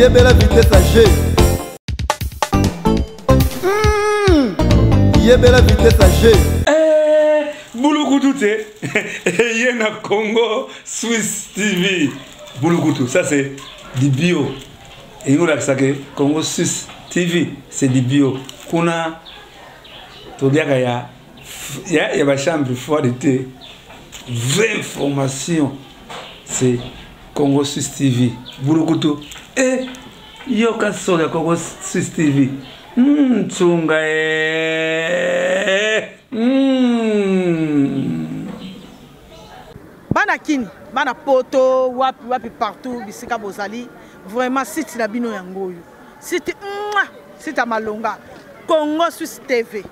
Yebela vitesse ya G. Yebela vitesse ya G. Eh, bulukutu te eye na Congo Swiss TV. Bulukutu, ça c'est du bio. Elingi kolakisa ke Congo Suisse TV c'est du bio. Kuna toliaka ya ya, ya ba chambre froide te. Vraie information c'est Congo Suisse TV. Bulukutu eh yoka solo ya Congo Suisse TV. Tsunga eh. Bana kini, bana poto, wapi wapi partout bisika bozali, vraiment site na bino yango oyo. Site mwa, site ya malonga. Congo Suisse TV.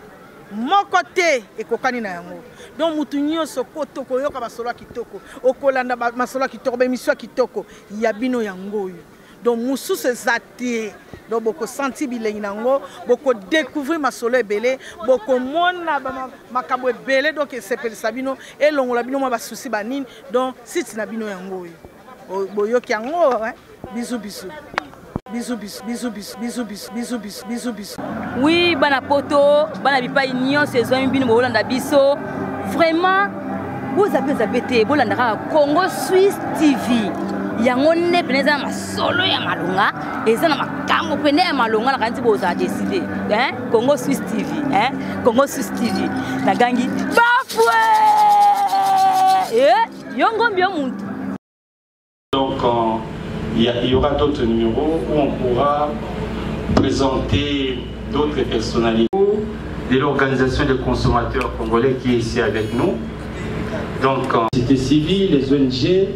Moko te ekokani na yango. Donc mutu nyonso koto koyoka masolo ya kitoko, okolanda masolo ya kitoko, ba émission ya kitoko ya bino yango oyo. Donc mususu eza te. Donc boko sentir bilengi na yango, boko découvrir masolo ebele, boko mona ba makambo ebele, donc esepelisa bino, elongola bino mwa ba soucis ba nini. Donc site na bino yango oyo. Boyoki yango, hein? Bisous, bisous. Bisous, bisous, bisous, bisous, bisous, bisous, bisous, bisous, bisous, bisous. Oui, bana poto, bana bipai nyonso ezwami bino bolanda biso. Vraiment, bozape zape te, bolanda kaka Congo Suisse TV. Yango nde pene eza na masolo ya malonga, eza na makambo pene ya malonga na kanti bozala décider. Hein? Congo Suisse TV, hein? Congo Suisse TV. Nagangi bafwe! Eh, yo ngombi yo muntu. Donc, il y aura d'autres numéros où on pourra présenter d'autres personnalités de l'organisation des consommateurs congolais qui est ici avec nous. Donc, en société civile, les ONG,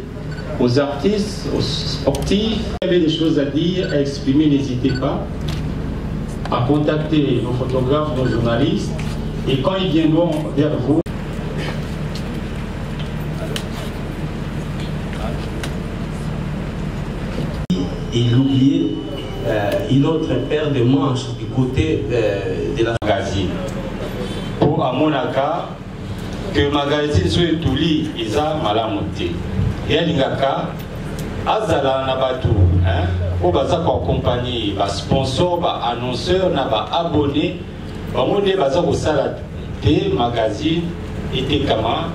aux artistes, aux sportifs, vous avez des choses à dire, à exprimer, n'hésitez pas à contacter nos photographes, nos journalistes, et quand ils viendront vers vous, Il oubliait une autre paire de manches du côté de la magazine. Pour Amonaka, que magazine soit etuli eza malamu te. Et alingaka azala na bato, hein, oyo baza ko accompagner ba sponsor, ba annonceur na ba abonné, bango nde baza kosala te magazine etekama,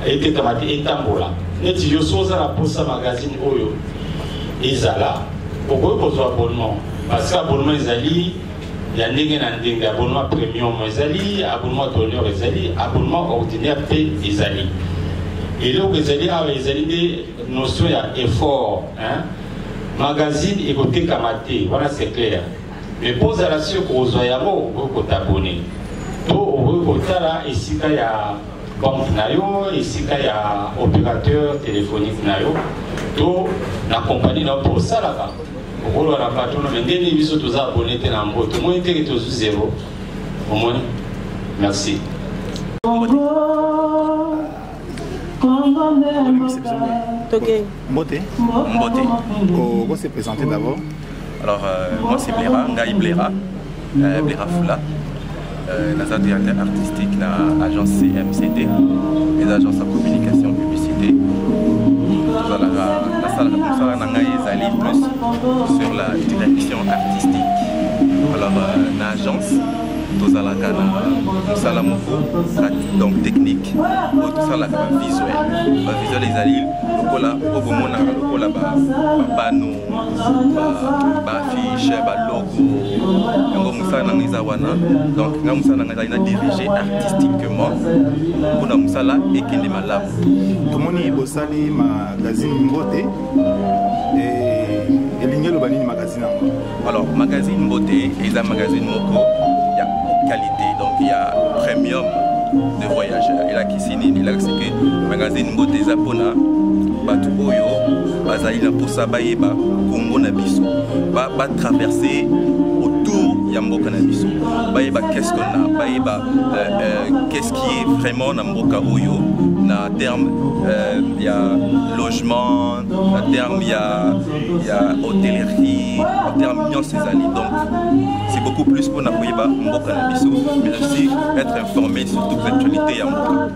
etekama te etambola. Neti yo so oza na posa magazine oyo ezala, okoki kozwa abonnement, parce que abonnement ezali ya ndenge na ndenge, abonnement premium ezali, abonnement d'honneur ezali, abonnement ordinaire pe ezali. Eloko ezali awa ezali nde notion ya effort, hein? Magazine ekotekama te, wana c'est clair. Mais mpo ozala sûr kozwa yango, okoki kotabone to okoki kotala esika ya banque na yo, esika ya opérateur téléphonique na yo to na compagnie na yo mpo osalaka. Okoloba na patron, mais ndenge biso toza abonné te na yango, tomoni te ke tozwi zéro. Omoni? Merci. Toke. Mbote. Mbote. On se présenter d'abord. Alors, moi c'est Blera, Ngai Blera, Blera Fula. Naza directeur artistique na agence CMCT, les agences de communication publicité. Tozalaka, na ngai ezali plus sur la direction artistique. Alors, na agence tozalaka na mosala moko donc technique oyo tosalaka ba visuel. Ba visuel ezali lokola oyo bomonaka lokola ba panneau, ba affiche, ba logo. Yango mosala na ngai eza wana. Donc ngai mosala na ngai ezali na diriger artistiquement mpona mosala ekende malamu. Tomoni bosali magazine Mbote. Et elingi eloba nini magazine yango? Alors magazine Mbote eza magazine moko ya qualité, donc ya premium de voyageurs. Elakisi nini? Elakisi ke magazine Mbote eza mpona bato oyo bazali na mposa bayeba Congo na biso, ba traverser autour ya mboka na biso, bayeba qu'est-ce qu'on a, bayeba qu'est-ce qui est vraiment na mboka oyo. Na terme euh, ya logement, na terme ya, ya hôtellerie, na terme nyonso ezali. Donc c'est beaucoup plus mpona koyeba mboka na biso, mais aussi être informé sur toute l'actualité ya mboka.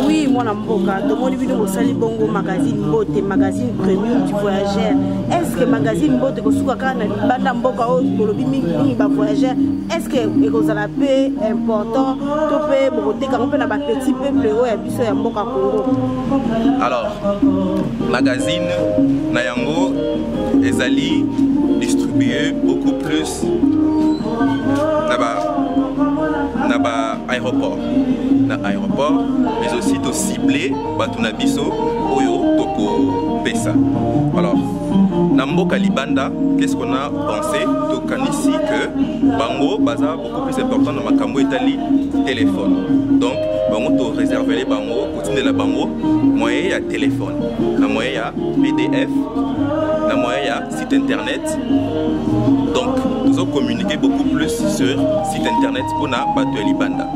Oui, mwana mboka, tomoni bino bosali bongo magazine Mbote, magazine premium du voyageur. Est ce que magazine Mbote kosuka kaka na libanda mboka oyo bolobi mingi ba voyageur, est ce que ekozala mpe important to mpe bokoteka yango mpe na bapetit peuple oyo ya biso ya mboka Congo? Alors, magazine na yango ezali distribué beaucoup plus na ba aéroport, na aéroport, mais aussi to cibler bato na biso oyo tokopesa. Alors na mboka libanda, qu'est-ce qu'on a pensé? Tokanisi que bango baza beaucoup plus important na makambo etali téléphone. Donc bango to réservele bango, kotindela bango moyen ya téléphone, na moyen ya PDF, na moyen ya site internet. Donc tozo communiquer beaucoup plus sur site internet mpona bato ya libanda.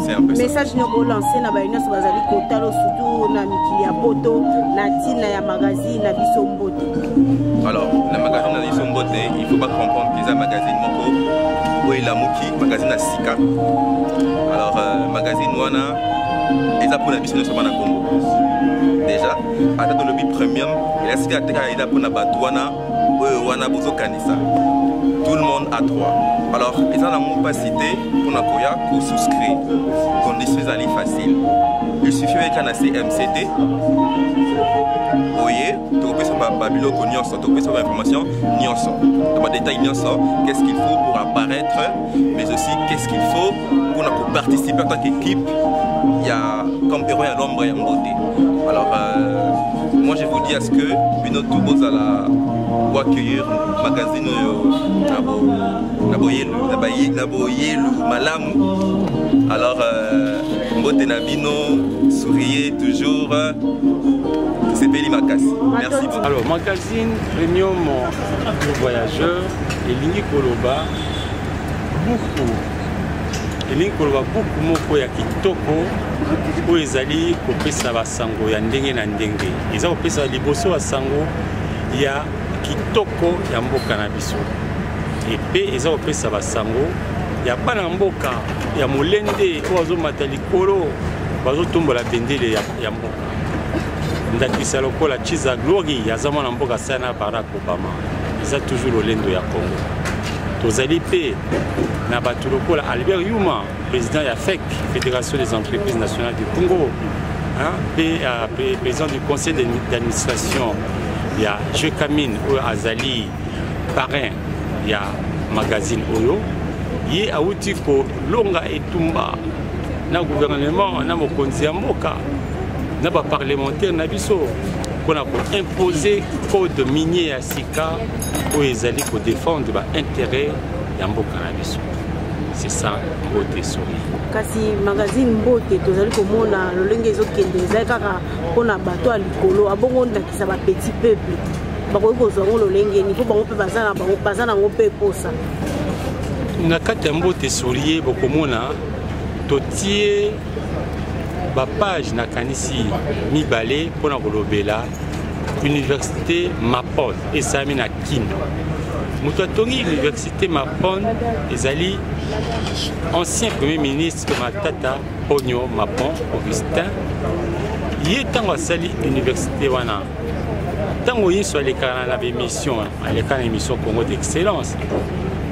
C'est un peu ça. Message nini okolancer na bayo nyonso bazali kotala, surtout na mikili ya poto, na ntina ya magazine na biso Mbote? Alors, na magazine na biso Mbote, il faut pas comprendre que eza magazine moko oyo elamuki, magazine ya sika. Alors magazine wana eza mpona biso nyonso bana Congo. Déjà ata tolobi premium, eza sika ateka, eza mpona bato wana oyo wana bozokanisa. Tout le monde a droit. Alors eza nango mpasi te mpona koya kosouscrire. Condition ezali facile, il suffit oyeka na CMCT oye, tokopesa babiloko nyonso, tokopesa bainformation nyonso, to badétail nyonso, qu'est-ce qu'il faut pour apparaître, mais aussi qu'est-ce qu'il faut mpona koparticiper en tant qu'équipe ya comme héros ya l'ombre ya Mbote. Alors moi je vous dis à ce que bino tout bozala koaccueillir magazine oyo na boyelu malamu. Alors mbote na bino, souriez toujours, tosepeli makasi. Merci beaucoup. Alors, magazine premium pour voyageur elingi koloba buku, elingi koloba buku moko ya kitoko oyo ezali kopesa basango ya ndenge na ndenge. Eza kopesa liboso basango ya kitoko ya mboka na biso, epe eza kopesa basango ya bana mboka ya molende oyo azomata likolo, bazotombola bendele ya mboka. Ndakisa lokola Chiza Glory, aza mwana mboka, asala na Barack Obama, eza toujours lolendo ya Congo. Tozali mpe na bato lokola Albert Yuma, président ya FEC, Fédération des entreprises nationales du Congo, hein, mpe président du conseil d'administration ya Gécamines, oyo azali parrain ya magazine oyo. Ye awuti kolonga etumba na gouvernement, na mokonzi ya mboka, na baparlementaire na biso mpona koimpose code minier ya sika oyo ezali kodéfendre baintérêt ya mboka na biso. C'est ça Mbote Sori. Kasi magazine Mbote, tozali komona lolenge ezokende, ezali kaka mpona bato ya likolo. Abongo ndakisa bapetit peuple bakoki kozwa yango lolenge nini, mpo bango mpe baza nango mpe posa? Na kati ya Mbote Sorie, bokomona totie bapage, nakanisi mibale, mpona kolobela université Mapon esalami na Kino. Moto atongi université Mapon ezali ancien premier ministre Matata Ponyo Mapon Augustin. Ye ntango asali université wana, ntango nyonso alekaka na baémission, aleka na émission Congo d'excellence,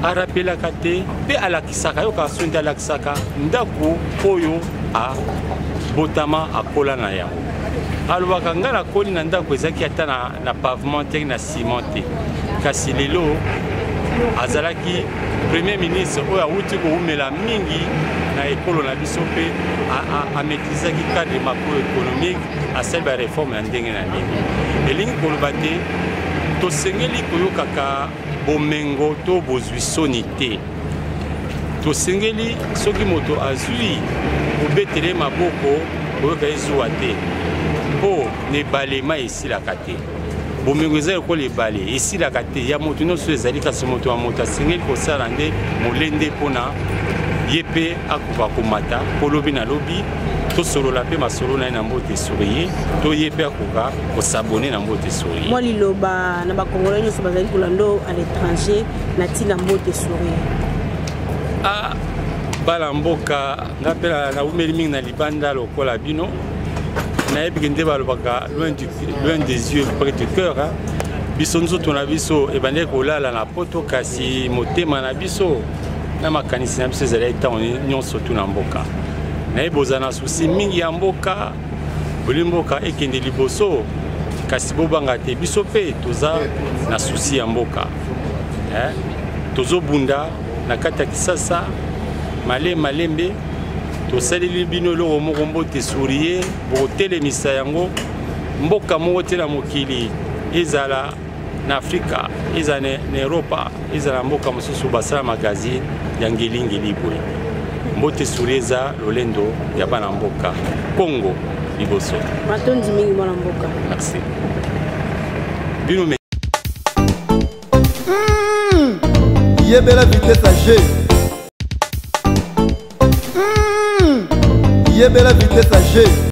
arapelaka te mpe alakisaka, yokaka so nde alakisaka ndako oyo abotama, akola na yango. Alobaka: "Ngai nakoli na ndako ezalaki ata na pavement te, na ciment te." Kasi lelo azalaki premier ministre oyo awuti kowumela mingi na ekolo na biso, mpe amaîtrisaki cadre macroéconomique, asali baréforme ya ndenge na ndenge. Elingi koloba te tosengeli koyokaka bomengo to bozwi soni te. Tosengeli, soki moto azwi, kobetele maboko, koyoka ezuwa te, mpo na ebale mai esilaka te. Bomengo eza lokola ebale, esilaka te, ya moto nyonso ezali. Kasi moto ya moto asengeli kosala nde molende mpona Ye mpe akoka komata mpo lobi na lobi tosolola mpe masolo na ye na Mbote Souriye, to ye mpe akoka kosabone na Mbote Souriye. Mwa liloba na bakongolais nyonso bazali kolanda à l'étranger na ntina Mbote Souriye. Ah, bana mboka, nga mpe naumeli mingi na libanda lokola bino. Nayebi nde balobaka loin des yeux, près du cœur, hein. Biso nzoto na biso ebandaki kolala na poto, kasi motema na biso na makanisi na biso ezalaki ntango nyonso tu na mboka. Nayebi bozala na souci mingi ya mboka, boli mboka ekende liboso, kasi bobanga te, biso mpe toza na souci ya mboka, eh? Tozobunda na kati ya Kisasa male malembe. Tosaleli bino eloko moko, Mbote Souriye, bokotelemisa yango. Mboka moko te na mokili, ezala na Afrika, ezala na Europa, ezala mboka mosusu, basala magazine ya ngelingeli boye. Mbote Souriye eza lolendo ya bana mboka Congo liboso. Matondi mingi, mwana mboka. Merci bino. Yebela vitesse G. Yebela vitesse G.